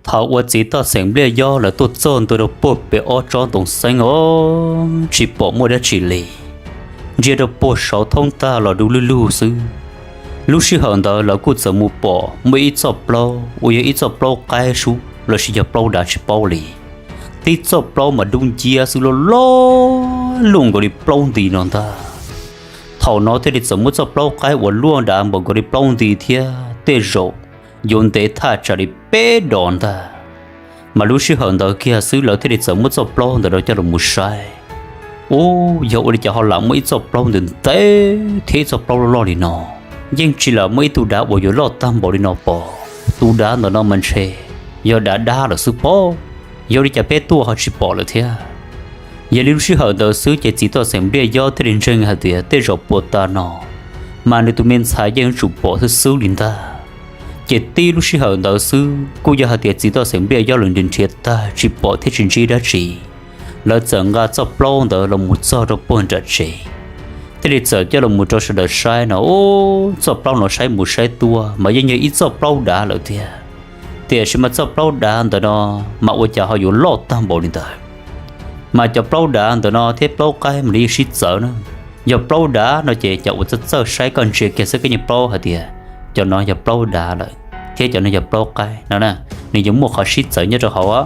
Thaum uas txiv toj xeem Npliaj Yob lawv tuaj txog ntua rau puag pem ob tsob ntoo xeeb os, tsis pom muaj dab tsi li, ntsia rau puag saud thoob tag los du lug lug xwb. Lub sij hawm ntawd lawv kuj txawm mus pom muaj ib txoj plaub uas yog ib txoj plaub qaib sub los sis yog plaub dav tsis paub li. Tib txoj plaub mas dub nciab xwb, loj loj luaj nkaus li plaub nti no ntag. Thaum no thiaj li txawm muab txoj plaub qaib uas luaj dav npaum nkaus li plaub nti thiab tej zaum yuav ntev thaj tsam li peb dos ntag. Mas lub sij hawm ntawd kiag xwb lawv thiaj li txawm muab txoj plaub ntawm no coj los mus saib. Ub, yog ua li cas ho lam muaj ib txoj plaub ntev ntev thiab ib txoj plaub loj loj li no? Yeej tsis lam muaj ib tug dav uas yuav loj tag npaum li no pom. Tus dav ntawm no mas ntshe yog dav dab lawm xwb pob. Yog li cas peb tuaj ho tsis pom lawm thiab? Yog li lub sij hawm ntawd xwb ces txiv toj xeem Npliaj Yob thiaj li ntseeg hais tias tej zaum puag ta no mas nws tus me ntxhais yeej tsum pom xwb xwb li ntag. Ces tib lub sij hawm ntawd xwb kuj yog hais tias txiv toj xeem Npliaj Yob lawv nrhiav nrhiav tag tsis pom thiab tsis ntsib dab tsi, lawv txawm nqa txoj plaub ntawd los mus txog rau puag nram tsev, thiaj li txawm coj los mus rau sawv daws saib no. Ub, txoj plaub no saib mus saib tuaj mas yeej yog ib txoj plaub dav lawm thiab. Tiam sis mas txoj plaub dav ntawm no mas ua cas ho yuav loj tag npaum li ntawd? Mas cov plaub dav ntawm no thiab plaub qaib mas nws yeej sib txawv na. Yog plaub dav no ces cov uas txawj txawj saib koj ntsia kiag xwb koj yeej paub hais tias cov no yog plaub dav lawm thiab cov no yog plaub qaib no na. Nws yuav muaj qhov sib txawv nyob rau hauv,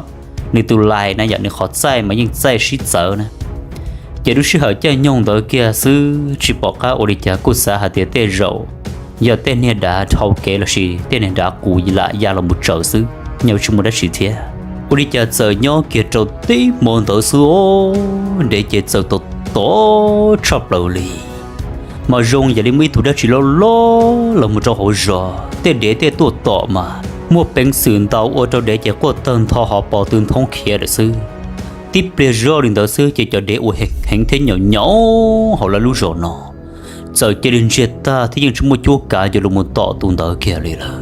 nws tus lais na yom, nws qhov txaij mas yeej txaij sib txawv na. Ces lub sij hawm caij nyoog ntawd kiag xwb tsis pom qab ua li cas kuj xav hais tias tej zaum yog tej niag dav dhau kev los sis tej niag dav qus lam ya los mus tsaws xwb, nyob tsis muaj dab tsi thiab. Ua li cas txawm nyob kiag rau tib hmo ntawd xwb os, dev ces txawm tom tom tshaj plaws li. Mas zoo yam li muaj ib tug dab tsi loj loj los mus rau hauv zos, tej dev tej tuaj tom mas muaj peev xwm ntaus ua rau dev ces quaj tawg ntho hov pos tw nthoob khiav lawm xwb. Tib pliag zoj li ntawd xwb ces cov dev uas heev thiab nyaum nyaum hauv lawv lub zos no txawm cia li ntsiag tag thiab yeej tsis muaj cuab kav yuav los mus tom tus ntawd kiag li lawm.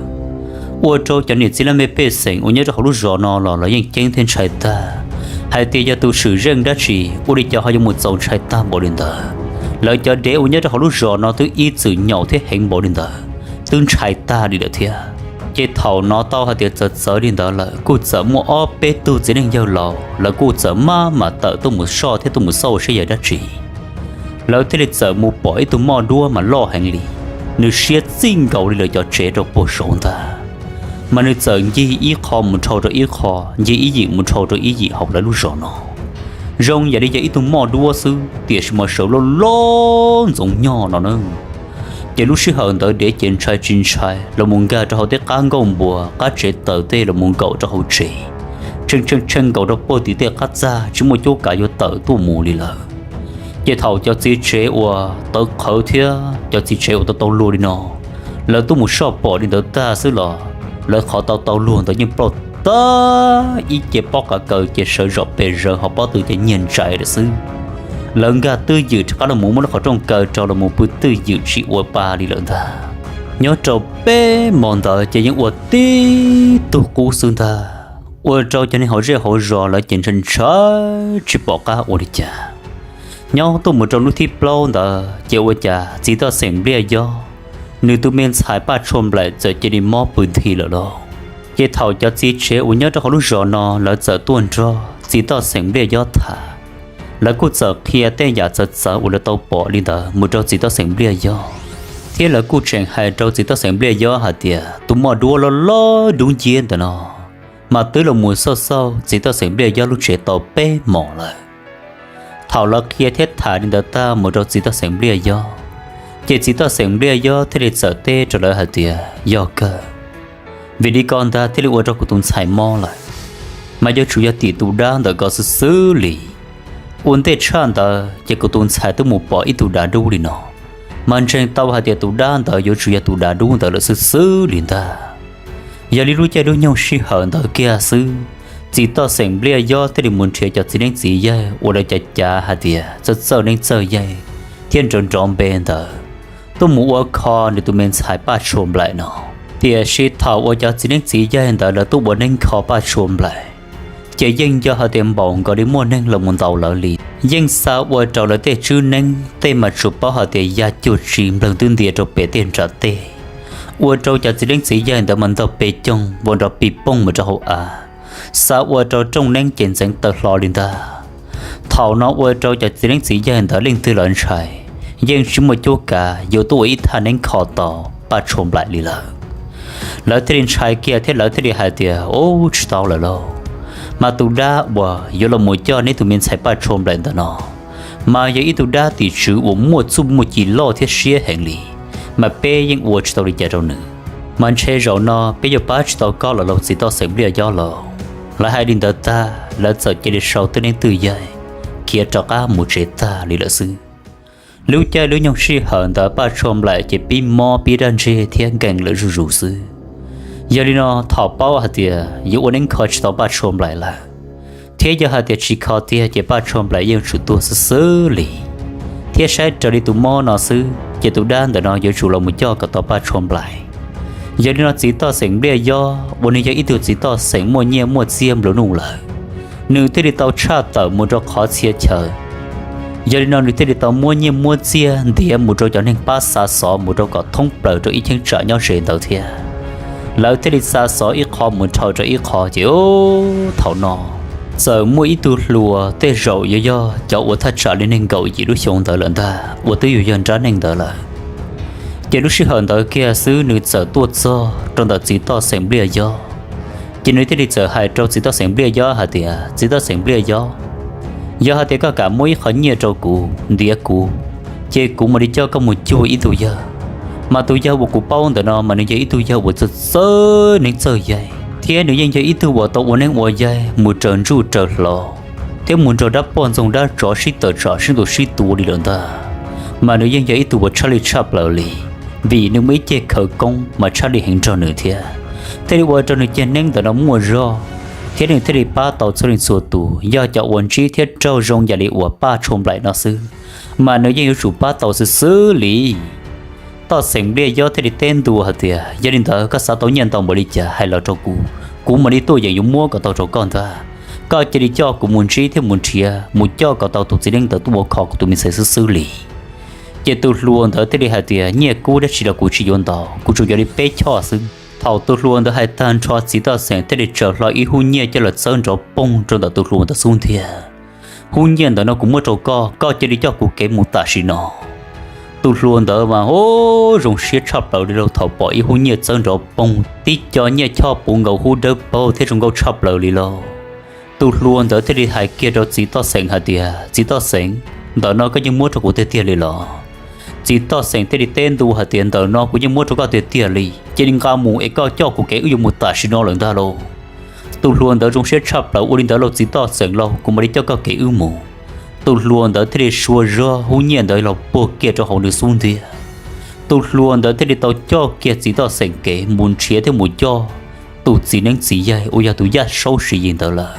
Ua rau cov niam txiv laj mej pej xeem uas nyob rau hauv lub zos no los lawv yeej ceeb thiab ntshai tag hais tias yog tus swm zeej dab tsi ua li cas ho yuav mus txaus ntshai tag npaum li ntawd. Lawv cov dev uas nyob rau hauv lub zos no twb ib txwm nyaum thiab heev npaum li ntawd, twb ntshai tag li lawm thiab. Ces thaum no tau hais tias txawv txawv li ntawd lawm kuj txawm muaj ob peb tug txiv neej yawg laus lawv kuj txawm maj mam tawm tuaj mus soj thiab tuaj mus xauj seb yog dab tsi. Lawv thiaj li txawm mus pom ib tug moj duab mas loj heev li, nws siab txij nkaus li lawv cov tsev rau puag saud ntag. Mas nws txawm ncig ib qho mus dhau rau ib qho, ncig ib yim mus dhau rau ib yim hauv lawv lub zos no. Zoo yam li yog ib tug moj duab xwb tiam sis mas sawv loj loj ntxoov nyog no na. Ces lub sij hawm ntawd dev ces ntshai tsis ntshai los mus nkag rau hauv tej qab nkuaj npua qab tsev taws tej los mus nkaum rau hauv tsev, tshee tshee tshee nkaum rau puag tim tej qab txag tsis muaj cuab kav yuav tawm tuaj mus li lawm. Ces thaum cov txiv tsev uas tawv qhawv thiab cov txiv tsev uas tau tau luag li no, lawv tuaj mus soj pom li ntawd tag xwb los lawv qhov tau tau luag ntawd yeej ploj tag ib ce pob qav kaws ces sawv zom pes zaws ho pob tw ces nyiag ntsais lawm xwb. Lawv nkag twj ywm rov qab los mus muab lub qhov rooj kaw rau los mus pw twj ywm tsis ua pa li lawm ntag. Nyob rau peb hmo ntawd ces yeej ua tib tug qub xwb ntag, ua rau cov neeg hauv zej hauv zos lawv ces ntshai ntshai tsis pom qab ua li cas. Nyob tuaj mus rau hnub thib plaub ntawd ces ua cas txiv toj xeem Npliaj Yob, nws tus me ntxhais Paj Tshuaj Nplaim txawm cia li mob pw nthi lawm lauj. Ces thaum cov txiv tsev uas nyob rau hauv lub zos no lawv txawm tuaj nrog txiv toj xeem Npliaj Yob tham. Lawv kuj txawm qhia tej yam txawv txawv uas lawv tau pom li ntawd mus rau txiv toj xeem Npliaj Yob, thiab lawv kuj tseem hais rau txiv toj xeem Npliaj Yob hais tias tus moj duab loj loj dub nciab ntawm no mas twb los mus xauj xauj txiv toj xeem Npliaj Yob lub tsev tau peb hmos lawm. Thaum lawv qhia thiab tham li ntawd tag mus rau txiv toj xeem Npliaj Yob, ces txiv toj xeem Npliaj Yob thiaj li txawm teb rau lawv hais tias, yog kawg, vim li ko ntag thiaj li ua rau kuv tus ntxhais mob lawm. mas yuav tsum yog tim tus dab ntawm ko xwb xwb li. Ua ntej tshaj ntawd ces kuv tus ntxhais twb mus pom ib tug dav dub li no, mas ntseeg tau hais tias tus dab ntawd yuav tsum yog tus dav dub ntawd lawm xwb xwb li ntag. Yog li lub caij lub nyoog sij hawm ntawd kiag xwb, txiv toj xeem Npliaj Yob thiaj li mus nrhiav cov txiv neeb txiv yaig uas lawv cav cav hais tias txawj txawj neeb txawj yaig thiab nrov nrov npe ntawd tuaj mus ua kho nws tus me ntxhais Paj Tshua Nplaim no. Tiam sis thaum uas cov txiv neeb txiv yaig ntawd lawv tuaj ua neeb kho Paj Tshua Nplaim, ces yeej yog hais tias npaum nkaus li muaj neeg los mus ntaus lawv li. Yeej xa ua rau lawv tej tswb neeb tej mas tsuas paub hais tias ya cuag tsis nplawg twb ntias rau pem tej nram tej, ua rau cov txiv neeb txiv yaig ntawd mas ntog pes coog vau nrov pis pooj mus rau hauv av, xa ua rau rooj neeb ces ntxeev taw hlo li ntag. Thaum no ua rau cov txiv neeb txiv yaig ntawd leej twg los ntshai, yeej tsis muaj cuab kav yuav tuaj ua ib thaj neeb kho tau Paj Tshua Nplaim li lawm. Lawv thiaj li ntshai kiag thiab lawv thiaj li hais tias, Ub, tsis tau lawm lauj, mas tus dab uas yuav los mus coj neb tus me ntxhais Paj Tshua Nplaim ntawm no mas yog ib tug dab tim tswv uas muaj txuj muaj ci loj thiab siab heev li, mas peb yeej ua tsis tau li cas rau nws. Mas ntshe zaum no peb yuav pab tsis tau koj lawm lauj txiv toj xeem Npliaj Yob lauj. Lawv hais li ntawd tag lawv txawm cia li sau twj neeb twj yaig khiav rov qab mus tsev tag li lawm xwb. Lub caij lub nyoog sij hawm ntawd Paj Tshua Nplaim ces pib mob pib daj ntseg thiab nkees lawm zuj zus xwb. Yog li no thaum paub hais tias yuav ua neeb kho tsis tau Paj Tshua Nplaim lawm, thiab yog hais tias tsis kho tiag ces Paj Tshua Nplaim yeej yuav tsum tuag xwb xwb li. Thiab saib raws li tus mob no xwb ces tus dab ntawm no yuav tsum los mus coj kom tau Paj Tshua Nplaim. Yog li no txiv toj xeem Npliaj Yob uas nws yog ib tug txiv toj xeem muaj nyiaj muaj txiag nplua nuj lawm, nws thiaj li tau tshaj tawm mus rau qhov txhia chaw. Yog li no nws thiaj li tau muab nyiaj muab txiag ntiav mus rau cov neeg pab xa xov mus rau kom thoob plaws rau ib cheeb tsam nyob ze ntawd thiab. Lawv thiaj li xa xov ib qho mus dhau rau ib qho ces thaum no txawm muaj ib tug hluas tej zaum yuav yog cov uas thaj tsam li nees nkaum yim lub xyoo ntawd lawm ntag uas twb yog nrab neeg ntawd lawm. Ces lub sij hawm ntawd kiag xwb nws txawm tuaj txog rau ntawm txiv toj xeem Npliaj Yob. Ces nws thiaj li txawm hais rau txiv toj xeem Npliaj Yob hais tias, Txiv toj xeem Npliaj Yob, yog hais tias koj kam muab ib qho nyiaj rau kuv ntiav kuv, ces kuv mam li coj koj mus cuag ib tug yawg. Mas tus yawg uas kuv paub ntawm no mas nws yog ib tug yawg uas txawj txawj neeb txawj yaig thiab nws yeej yog ib tug uas tau ua neeb ua yaig mus raws ntsuj raws hlauv thiab mus nrog dab poj ntxoog dab tsov sib tawm tsam sib ntaus sib tua li lawm ntag. Mas nws yeej yog ib tug uas tshaj lij tshaj plaws li, vim nws muaj ib ceg khawv koob mas tshaj lij heev nrog nws thiab, thiaj li ua rau nws ceg neeb ntawm no muaj zog, thiab nws thiaj li pab tau txhua leej txhua tus yog cov uas ntsib thiab raug zoo yam li uas Paj Tshua Nplaim no xwb, mas nws yeej yuav tsum pab tau xwb xwb li. Toj xeem Npliaj Yob thiaj li teb ntua hais tias, Yog li ntawd koj xav tau nyiaj ntau npaum li cas hais los rau kuv, kuv mam li tuaj yeem yuav muab kom tau rau koj ntag. Koj cia li coj kuv mus ntsib thiab mus nrhiav mus coj kom tau tus txiv neeb ntawd tuaj ua kho kuv tus me ntxhais xwb xwb li. Ces tus hluas ntawd thiaj li hais tias, Nyiaj kub dab tsi los kuv tsis yuav ntau, kuv tsuas yuav li peb choj xwb. Thaum tus hluas ntawd hais tag nrho txiv toj xeem thiaj li tsaws hlo ib hub nyiaj coj los txawb nrov poog rau ntawm tus hluas ntawd xub ntiag. Hub nyiaj ntawm no kuv muab rau koj, koj cia li coj kuv kev mus tam sim no. Tus hluas ntawd mas ua zoo siab tshaj plaws li lauj thaum pom ib hub nyiaj txawb nrov poog, tib co nyiaj choj puv nkaus hub dawb paug thiab zoo nkauj tshaj plaws li lauj. Tus hluas ntawd thiaj li hais kiag rau txiv toj xeem hais tias, Txiv toj xeem, ntawm no koj yeej muab rau kuv tiag tiag li los? Txiv toj xeem thiaj li teb ntua hais tias, Ntawm no kuv yeej muab rau koj tiag tiag li, cia li nqa mus es koj coj kuv kev wb yuav mus tam sim no lawm ntag lauj. Tus hluas ntawd zoo siab tshaj plaws, Ua li ntawd lauj txiv toj xeem lauj, kuv mam li coj koj kev wb mus. Tus hluas ntawd thiaj li sua zog hub nyiaj ntawd los puag kiag rau hauv nws xub ntiag. Tus hluas ntawd thiaj li tau coj kiag txiv toj xeem kev mus nrhiav thiab mus coj tus txiv neeb txiv yaig uas yog tus Yaj Saub Siv Yis ntawd lawm.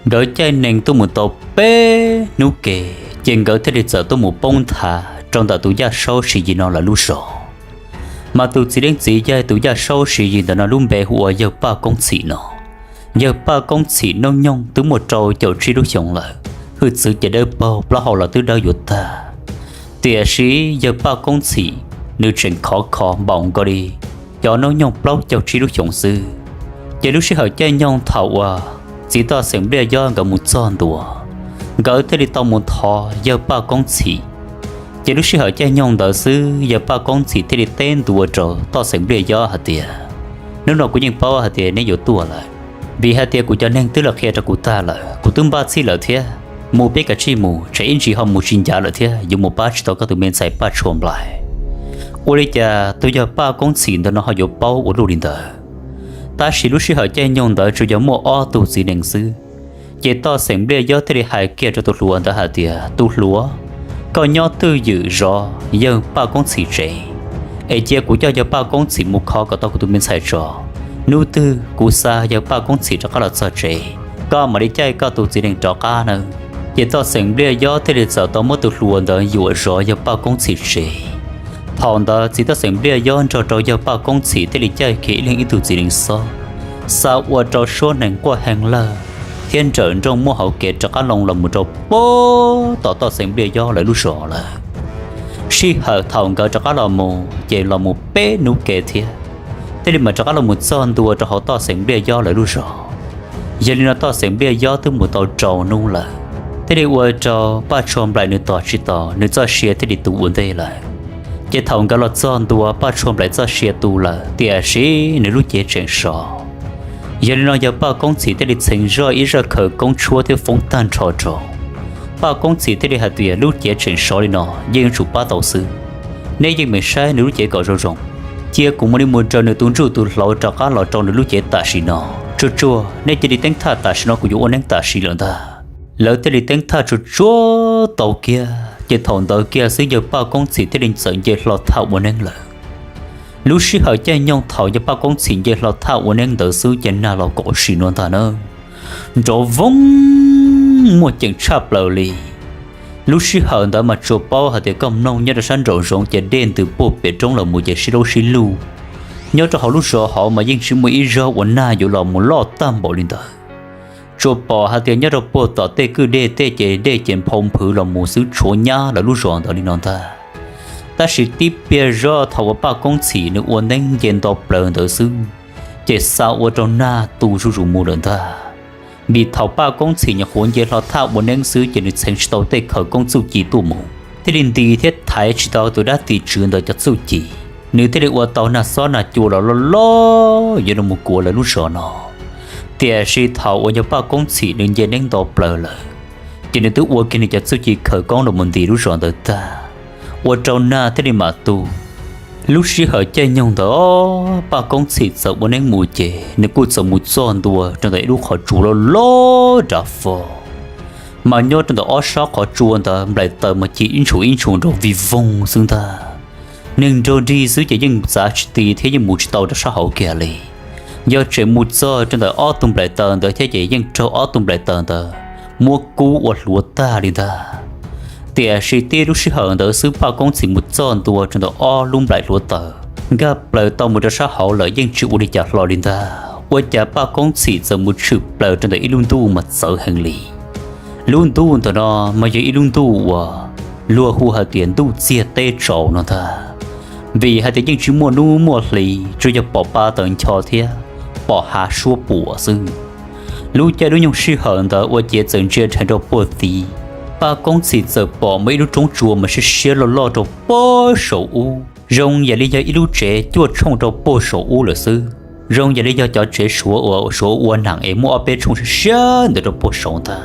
Nkawd caij nees tuaj mus tau peb hnub ke, ces nkawd thiaj li txawm tuaj mus poob nthav rau ntawm tus Yaj Saub Siv Yis no lawv lub zos. Mas tus txiv neeb txiv yaig tus Yaj Saub Siv Yis ntawm no lub npe hu ua yawg Paj Koob Txhim no. Yawg Paj Koob Txhim noob nyoog twb muaj rau caum tsib lub xyoos lawm, hwj txwv ces dawb paug, plaub hau los twb dawb yuav tag. Tiam sis yawg Paj Koob Txhim nws tseem khov kho npaum nkaus li cov noob nyoog plaub caug tsib lub xyoos xwb. Ces lub sij hawm caij nyoog thaum uas txiv toj xeem Npliaj Yob nkawd mus txog ntua, nkawd thiaj li tau mus thov yawg Paj Koob Txhim. Ces lub sij hawm caij nyoog ntawd xwb yawg Paj Koob Txhim thiaj li teb ntua rau toj xeem Npliaj Yob hais tias, Hnub no kuv yeej paub hais tias neb yuav tuaj lawm, vim hais tias kuv cov neeg twb los qhia rau kuv tag lawm, kuv twb npaj txhij lawm thiab. Mus peb kav tsij mus, tsam ib ntsis ho mus tsis ncav lawm thiab yuav mus pab tsis tau koj tus me ntxhais Paj Tshua Nplaim. Ua li cas tus yawg Paj Koob Txhim ntawm no ho yuav paub ua luaj li ntawd? Tab sis lub sij hawm caij nyoog ntawd tsuas yog muaj ob tug txiv nees xwb. Ces Toj Xeem Npliaj Yob thiaj li hais kiag rau tus hluas ntawd hais tias, Tus hluas, koj nyob twj ywm zov yawg Paj Koob Txhim tsev, es cia kuv coj yawg Paj Koob Txhim mus kho kom tau kuv tus me ntxhais tso. Hnub twg kuv xa yawg Paj Koob Txhim rov qab los txog tsev, koj mam li caij koj tus txiv nees rov qab nawb. Ces Toj Xeem Npliaj Yob thiaj li txawm tau muab tus hluas ntawd yuam zov yawg Paj Koob Txhim tsev. Thaum ntawd txiv Toj Xeem Npliaj Yob nrog rau yawg Paj Koob Txhim thiaj li caij kiag ib leeg ib tug txiv nees xob, xa ua rau suab nees quaj heev lawm, thiab nrawm nrooj muaj hauv kev rov qab loo los mus rau pem tom Toj Xeem Npliaj Yob lawv lub zos lawm. Sij hawm thaum nkawd rov qab los mus ces los mus peb hnub ke thiab, thiaj li mam rov qab los mus txog ntua rau hauv Toj Xeem Npliaj Yob lawv lub zos. Yog li no Toj Xeem Npliaj Yob twb mus tau rau hnub lawm, thiaj li ua rau Paj Tshuaj Nplaim nws tos tsis tau, nws txoj sia thiaj li tu ua ntej lawm. Ces thaum nkawd los txog ntua Paj Tshuaj Nplaim txoj sia tu lawm, tiam sis nws lub cev tseem sov. Yog li no yawg Paj Koob Txhim thiaj li txheev zoj ib zaj khawv koob tshuab thiab foob tag nrho rau. Paj Koob Txhim thiaj li hais tias, Lub cev tseem sov li no yeej yuav tsum pab tau xwb. Nej yeej meem saib nws lub cev kom zoo zoo. Cia kuv mam li mus raws nws tus ntsuj tus hlauv rov qab los rau nws lub cev tam sim no. Tsuag tsuag nej cia li teeb thaj, tam sim no kuv yuav ua neeb tam sim lawm ntag. Lawv thiaj li teeb thaj tsuag tsuag tau kiag, ces thaum ntawd kiag xwb yawg Paj Koob Txhim thiaj li txawm nce hlo thaj ua neeb lawm. Lub sij hawm caij nyoog thaum yawg Paj Koob Txhim nce hlo thaj ua neeb ntawd xwb ces nag los kom sim no ntag na, nrov voog muaj ceem tshaj plaws li. Lub sij hawm ntawd mas tsuas paub hais tias koj mloog nyob rau sab nraum zoov ces dej ntws puag pem roob los mus ces sib laub sib lug. Nyob rau hauv lub zos hauv mas yeej tsis muaj ib zaug uas nag yuav los mus loj tag npaum li ntawd. Tsuas pom hais tias nyob rau puag tom tej kwj dej tej ces dej ces nphau nphwv los mus xwb tshuav nyab lawv lub zos ntawd li no ntag. Tab sis tib pliag zog thaum uas Paj Koob Txhim nws ua neeb nce nto plaws ntawd xwb, ces xa ua rau nag tu zuj zus mus lawm ntag. Vim thaum Paj Koob Txhim nyuam qhuav nce hlo thaj ua neeb xwb ces nws txheev tsis tau tej khawv koob txuj ci tuaj mus, thiaj li nti thiab thaiv tsis tau tus dab tim tswv ntawd cov txuj ci. Nws thiaj li ua tau nag xob nag cua los loj loj yuav los mus kuav lawv lub zos no. Tiam sis thaum uas yawg Paj Koob Txhim nws nce neeb nto plaws lawm, ces nws twb ua kiag nws cov txuj ci khawv koob los mus nti lub zos ntawd tag, ua rau nag thiaj li mam tu. Lub sij hawm caij nyoog ntawd Paj Koob Txhim txawm ua neeb mus ces nws kuj txawm mus txog ntua rau ntawm ib lub qhov tsua loj loj dav fo. Mas nyob rau ntawm ob sab qhov tsua ntawd nplaim taws mas ci ib ntshus ib ntshus nrov vij voog xwb ntag. Neeg nrog nrig xwb ces yeej txav tsis ti thiab yeej mus tsis tau rau sab hauv kiag li. Yog tseem mus txog rau ntawm ob tug nplaim taws ntawd thiab ces yeej raug ob tug nplaim taws ntawd muab kub ua hluav tag li ntag. Tiam sis tib lub sij hawm ntawd xwb Paj Koob Txhim mus txog ntua rau ntawm ob lub nplaim hluav taws, nkag plaws tau mus rau sab hauv lawm yeej tsis ua li cas hlo li ntag. Ua cas Paj Koob Txhim txawm mus tshwm plaws rau ntawm ib lub ntuj mas txawv heev li. Lub ntuj ntawm no mas yog ib lub ntuj uas luag hu hais tias ntuj txiag teb tsaus no ntag. Vim hais tias yeej tsis muaj hnub muaj hli, tsuas yog pom pa tawm ncho thiab pom hav suab puam xwb. Lub caij lub nyoog sij hawm ntawd ua ciav txawm ntsia dheev rau puag tid, Paj Koob Txhim txawm pom muaj ib lub roob tsua mas siab siab loj loj rau puag saum ub, zoo yam li yog ib lub tsev cuaj tshooj rau puag saum ub lawm xwb. Zoo yam li yog cov tsev suav uas suav ua nam es muaj ob peb tshooj siab siab ntawd rau puag saud ntag.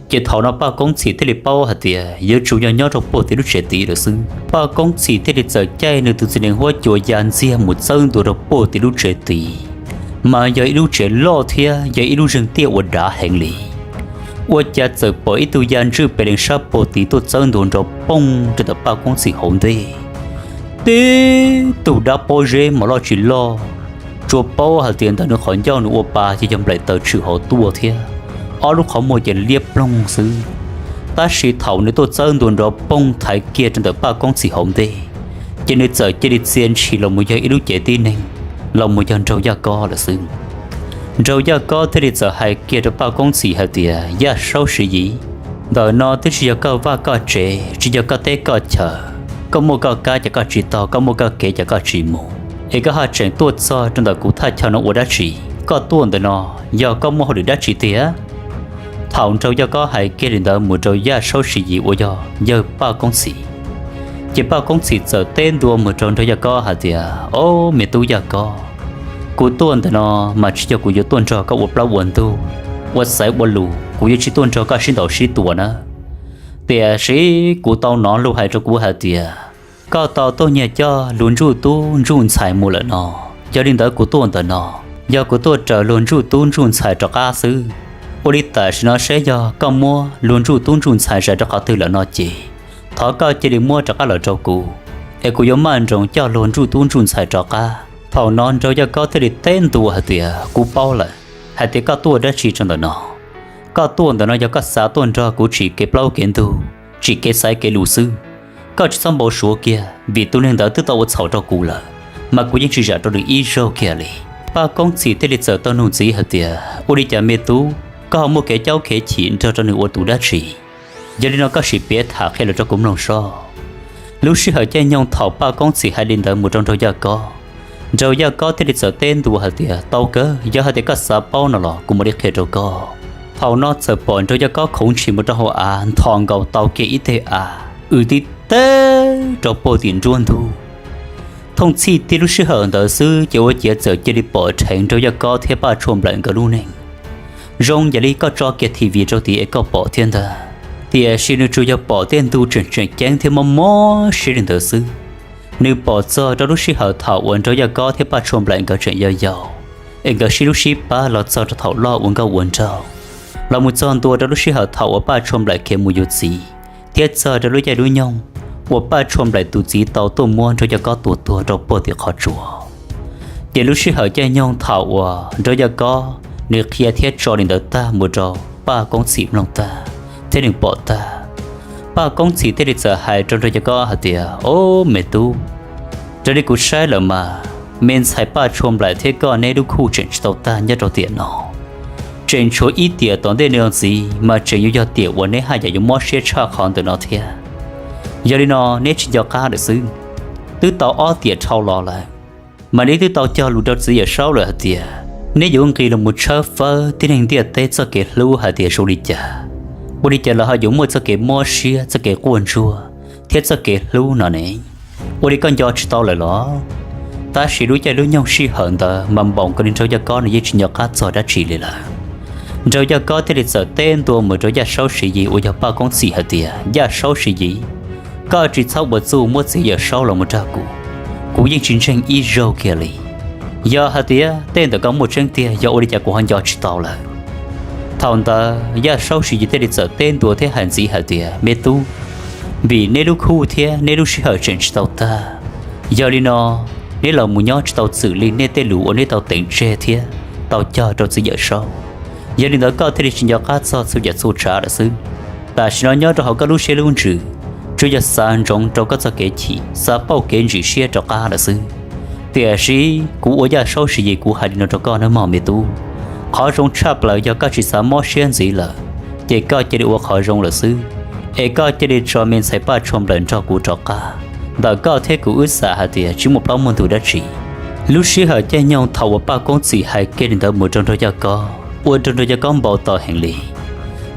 Ces thaum no Paj Koob Txhim thiaj li paub hais tias yuav tsum yog nyob rau puag tim lub tsev tid lawm xwb. Paj Koob Txhim thiaj li txawm caij nws tus txiv nees huab cua ya ntxiag mus txawb ntua rau puag tim lub tsev tid, mas yog ib lub tsev loj thiab yog ib lub zeeg tiaj uas dav heev li. Ua cas txawm pom ib tug ya ntswj pes lees sab puag tid tuaj txawb ntua nrov poog rau ntawm Paj Koob Txhim hauv ntej. Tib tug dab pob zeb mas loj tsis loj, tsuas paub hais tias ntawm nws qhov ncauj nws ua pa ces yog nplaim taws tshwm hauv tuaj thiab, ob lub qhov muag ces liab ploog xwb. Tab sis thaum nws tuaj txawb ntua nrov poog thaiv kiag rau ntawm Paj Koob Txhim hauv ntej, ces nws txawm cia li txia ntshis los mus yog ib lub cev tib neeg, los mus yog Nraug Yaj Kob lawm xwb. Nraug Yaj Kob thiaj li txawm hais kiag rau Paj Koob Txhim hais tias, Yaj Saub Siv Yim, ntawm no twb tsis yog koj vaj koj tsev, tsis yog koj teb koj chaw. Koj muaj koj kab ces koj tsis taug, koj muaj koj kev ces koj tsis mus, es koj haj tseem tuaj txog rau ntawm kuv thaj chaw no ua dab tsi? Koj tuaj ntawm no yog koj muaj hauj lwm dab tsi tiag? Thaum Nraug Yaj Kob hais kiag li ntawd mus rau Yaj Saub Siv Yim uas yog yawg Paj Koob Txhim, ces Paj Koob Txhim txawm teb ntua mus rau Nraug Yaj Kob hais tias, Au me tub Yaj Kob, kuv tuaj ntawm no mas tsis yog kuv yuav tuaj nrog koj ua plaub ua ntug, ua xaiv ua lus, kuv yuav tsis tuaj nrog koj sib ntaus sib tua na. Tiam sis kuv tau hnov luag hais rau kuv hais tias koj tau tuaj nyiag coj luag ntsuj tub ntsuj ntxhais mus lawm no. Yog li ntawd kuv tuaj ntawm no, Yog kuv tuaj raws luag ntsuj tub ntsuj ntxhais rov qab xwb. Ua li tam sim no saib yog koj muab luag ntsuj tub ntsuj ntxhais zais rau qhov twg lawm no ces thov koj cia li muab rov qab los rau kuv, es kuv yuav maj nroos coj luag ntsuj tub ntsuj ntxhais rov qab. Thaum no Nraug Yaj Kob thiaj li teb ntua hais tias, Kuv paub lawm hais tias koj tuaj dab tsi rau ntawm no. Koj tuaj ntawm no yog koj xav tuaj nrog kuv tsim kev plaub kev ntug, tsim kev xaiv kev lus xwb. Koj tsis txhob npau suav kiag, vim tus neeg ntawd twb tau ua txhaum rau kuv lawm, mas kuv yeej tsis zam rau nws ib zaug kiag li. Paj Koob Txhim thiaj li txawm tau nug ntxiv hais tias, Ua li cas me tub, koj ho muaj kev caub kev chim nrog rau nws ua tus dab tsi? Yog li no koj sim piav tham qhia los rau kuv mloog soj. Lub sij hawm caij nyoog thaum Paj Koob Txhim hais li ntawd mus rau Nraug Yaj Kob, Nraug Yaj Kob thiaj li txawm teb ntua hais tias, Tau kawg, yog hais tias koj xav paub no los kuv mam li qhia rau koj. Thaum no txawm pom Nraug Yaj Kob khoov ntshis mus rau hauv av nthos nkaus tau kiag ib teg av, w tib teb rau puag tim nruab ntug. Thooj txhij tib lub sij hawm ntawd xwb ces ua ciav txawm cia li pom dheev Nraug Yaj Kob thiab Paj Tshuaj Nplaim nkawd lub neej. Zoo yam li koj tso kiag T V rau tid es koj pom thiab ntag. Tiam sis nws tsuas yog pom tej ntug tseem tseem ceeb thiab mob mob siab li ntawd xwb. Nws pom txog rau lub sij hawm thaum uas Nraug Yaj Kob thiab Paj Tshuaj Nplaim nkawd tseem yau yau, es nkawd sib hlub sib pab los txog rau thaum loj ua nkauj ua nraug, los mus txog ntua rau lub sij hawm thaum uas Paj Tshuaj Nplaim khiav mus yuav txiv, thiab txog rau lub caij lub nyoog uas Paj Tshuaj Nplaim tus txiv tau tuaj muab Nraug Yaj Kob tua tuag rau puag tim qhov tsua. Ces lub sij hawm caij nyoog thaum uas Nraug Yaj Kob nws qhia thiab tso li ntawd tag mus rau Paj Koob Txhim mloog tag thiab nws pom tag, Paj Koob Txhim thiaj li txawm hais rau Nraug Yaj Kob hais tias, Ob me tub, raws li kuv saib lawm mas, me ntxhais Paj Tshuaj Nplaim thiab koj neb lub khuj tseem tsis tau tag nyob rau tiam no. Tseem tshuav ib tiam tom ntej no ntxiv mas tseem yuav yog tiam uas neb haj yam yuav mob siab tshaj qhov ntawm no thiab. Yog li no neb tsis nco qab lawm xwb. Twb tau ob tiam dhau los lawm, mas neb twb tau cog lus rau txiv Yawm Saub lawm hais tias neb yuav nqis los mus tshawb fawb tib neeg ntiaj teb txoj kev hlub hais tias zoo li cas, ua li cas lawv ho yuav muaj txoj kev mob siab, txoj kev quaj ntsuag thiab txoj kev hlub no ne. Ua li koj nco tsis tau lawm los? Tab sis lub caij lub nyoog sij hawm ntawd mas npaum nkaus li Nraug Yaj Kob nws yeej tsis nco qab txog dab tsi li lawm. Nraug Yaj Kob thiaj li txawm teb ntua mus rau Yaj Saub Siv Yis uas yog Paj Koob Txhim hais tias, Yaj Saub Siv Yis, koj tsis txhob ua txuj muab txiv Yawm Saub los mus rau kuv, kuv yeej tsis ntseeg ib zaug kiag li. Yog hais tias tej ntawm koj muaj tseeb tiag, yog ua li cas kuv ho nco tsis tau lawm? Thaum ntawd Yaj Saub Siv Yis thiaj li txawm teb ntua thiab hais ntxiv hais tias, Me tub, vim neb lub khuj thiab neb lub sij hawm tseem tsis tau tag, yog li no neb los mus nyob tsis tau txwm li nej tej lus uas neb tau teem tseg thiab tau cog rau txiv Yawm Saub. Yog li ntawd koj thiaj li tsis nco qab txog txhua yam txhua tsav lawm xwb. Tam sim no nyob rau hauv koj lub siab lub ntsws, tsuas yog xav ntsoov rau koj txoj kev chim, xav pauj kev ntsim siab rov qab lawm xwb. Tiam sis kuv ua Yaj Saub Siv Yis kuv hais li no rau koj nawb mog me tub, qhov zoo tshaj plaws yog koj tsis xav mob siab ntxiv lawm, ces koj cia li ua qhov zoo lawm xwb, es koj cia li tso me ntxhais Paj Tshuaj Nplaim nrog kuv rov qab. Ntawm koj thiab kuv wb xam hais tias tsis muaj plaub muaj ntug dab tsi. Lub sij hawm caij nyoog thaum uas Paj Koob Txhim hais kiag li ntawd mus rau Nraug Yaj Kob, ua rau Nraug Yaj Kob npau taws heev li.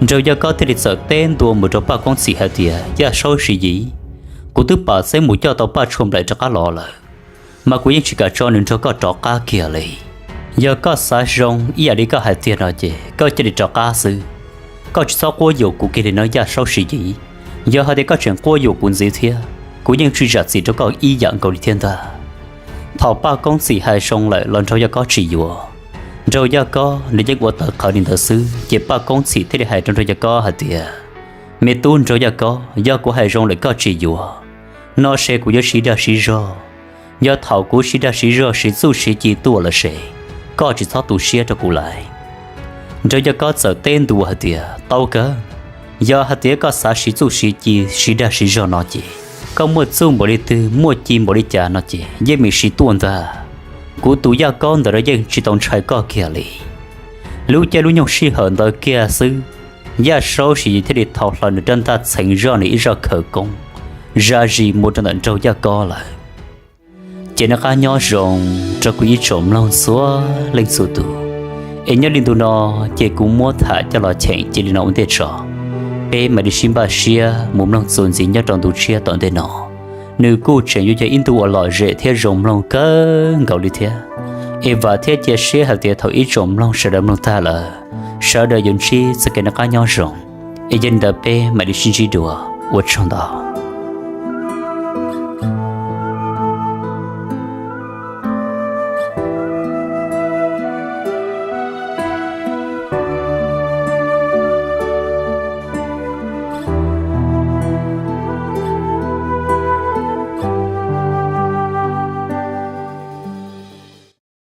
Nraug Yaj Kob thiaj li txawm teb ntua mus rau Paj Koob Txhim hais tias, Yaj Saub Siv Yis, kuv twb pam xeeb mus coj tau Paj Tshuaj Nplaim rov qab los lawm, mas kuv yeej tsis kam tso nws nrog koj rov qab kiag li. Yog koj xav zoo ib yam li koj hais tiag no ces koj cia li rov qab xwb. Koj tsis txhob quab yuam kuv kiag li no Yaj Saub Siv Yis. Yog hais tias koj tseem quab yuam kuv ntxiv thiab, kuv yeej tsis zam txim rau koj ib yam nkaus li thiab ntag. Thaum Paj Koob Txhim hais zoo lawm los Nraug Yaj Kob tsis yuav. Nraug Yaj Kob nws yeej ua tawv qhawv li ntawd xwb, ces Paj Koob Txhim thiaj li hais rau Nraug Yaj Kob hais tias, Me tub Nraug Yaj Kob, yog kuv hais zoo lawm koj tsis yuav, no ces kuv yuav siv dag siv zog. Yog thaum kuv siv dag siv zog siv txuj siv ci tuaj lawm ces koj tsis txhob tu siab rau kuv lawm. Nraug Yaj Kob txawm teb ntua hais tias, Tau kawg, yog hais tias koj xav siv txuj siv ci siv dag siv zog no ces koj muaj txuj npaum li twg muaj ci npaum li cas no ces yeej meem siv tuaj ntag. Kuv tus Yaj Kob ntawm no yeej tsis tau ntshai koj kiag li. Lub caij lub nyoog sij hawm ntawd kiag xwb, Yaj Saub Siv Yis thiaj li thau hlo nws rab ntaj txheev zoj nws ib zaj khawv koob zam zis mus rau ntawm Nraug Yaj Kob lawm. Ces noj qab nyob zoo rau kuv ib tsoom mloog txhua leej txhua tus, es nyob li ntu no ces kuv muab tham coj los cheem cia li no ua ntej tso. Peb mam li sib npaj siab mus mloog txuas ntxiv nyob rau ntu tshiab tom ntej no. Nws kuj tseem yuav yog ib ntu uas lom zem thiab zoo mloog kawg nkaus li thiab. Es vam thiab cia siab hais tias thaum ib tsoom mloog sawv daws mloog tag lawm, sawv daws yuav ntsib txoj kev noj qab nyob zoo. Es yog li ntawd peb mam li sib ntsib dua, ua tsaug ntau.